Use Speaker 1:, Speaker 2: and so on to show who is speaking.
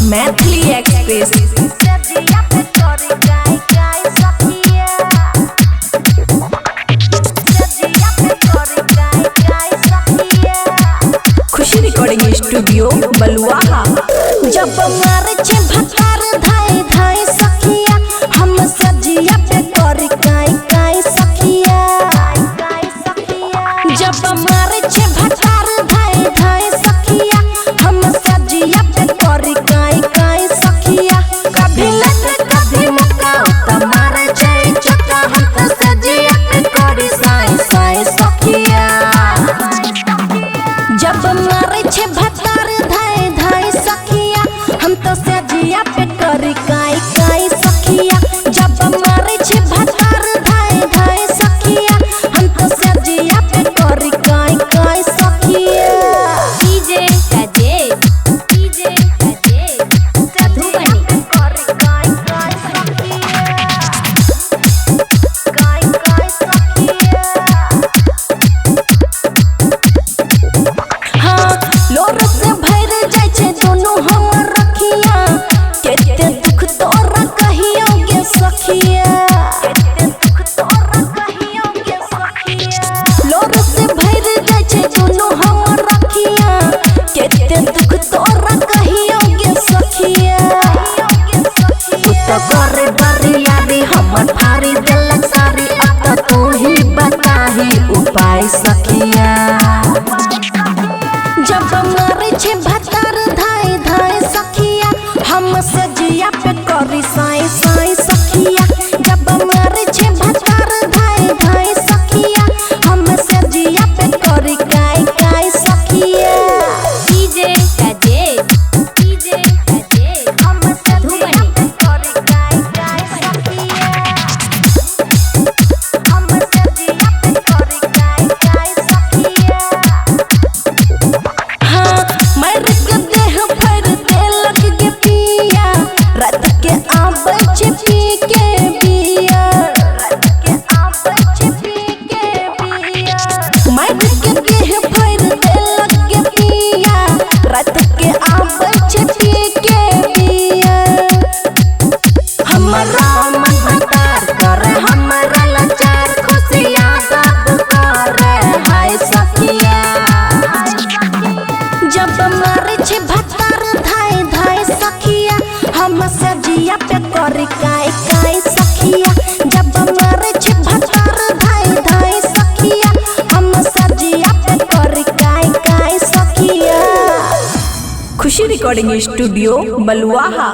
Speaker 1: Maithili express.
Speaker 2: सजिया पे करी काई काई सखिया। सजिया पे करी काई काई सखिया।
Speaker 1: खुशी रिकॉर्डिंग स्टूडियो बलुआहा।
Speaker 2: जब मारे छे भतार धाई धाई सखिया, हम सजिया पे करी काई काई सखिया। जब मारे छे भतार धाई धाई सखिया, हम सजिया पे करी काई काई सखिया। कभी लत कभी मुक्का त मारे छे चक्का, हम त सजिया पे करी साई साई सखिया। जब मारे छे भतार धाई धाई सखिया, हम तो सजिया पे करी काई काई सखिया। जब मारे छे भतार धाई धाई सखिया, हम तो सजिया पे करी काई काई सखिया।
Speaker 3: डीजे राजेश, डीजे राजेश,
Speaker 2: सजिया पे करी काई काई सखिया। काई काई सखिया। हाँ, लोर से भर जाय छे दोनों हमर रखिया, केते दुख तोरा कहियो गे सखिया। केते दुख तोरा कहियो गे सखिया। लोर से भर जाय छे दोनों हमर रखिया, केते दुख तोरा कहियो गे सखिया। तू तो करे बरियारी हमर फारी देलक सारी, अब तो तू ही बताही उपाय सखिया। जब मारे छे भतार धाई धाई सखिया, हम सजिया पे करी साई साई सखिया। जब मारे छे भतार धाई धाई सखिया, हम सजिया पे करी काई काई सखिया।
Speaker 3: डीजे राजेश, डीजे राजेश,
Speaker 2: हम सजिया पे करी काई काई सखिया। हम सजिया पे करी काई काई सखिया। हाँ, मर के देह भर देलक गे पिया, रात के आबै छे पी के बिया। रात के आबै छे पी के बिया। मर के देह भर देलक गे पिया, रात के आबै छे पी के बिया। हमरा मन भतार करे हमरा लाचार, खुशियाँ सब करे हाय सखिया। जब मारे छे भतार धाई धाई सखिया, हम सजिया पे करी काई काई सखिया। जब मारे छे भतार धाई धाई सखिया, हम सजिया पे करी काई काई सखिया।
Speaker 1: खुशी रिकॉर्डिंग स्टूडियो बलुआहा।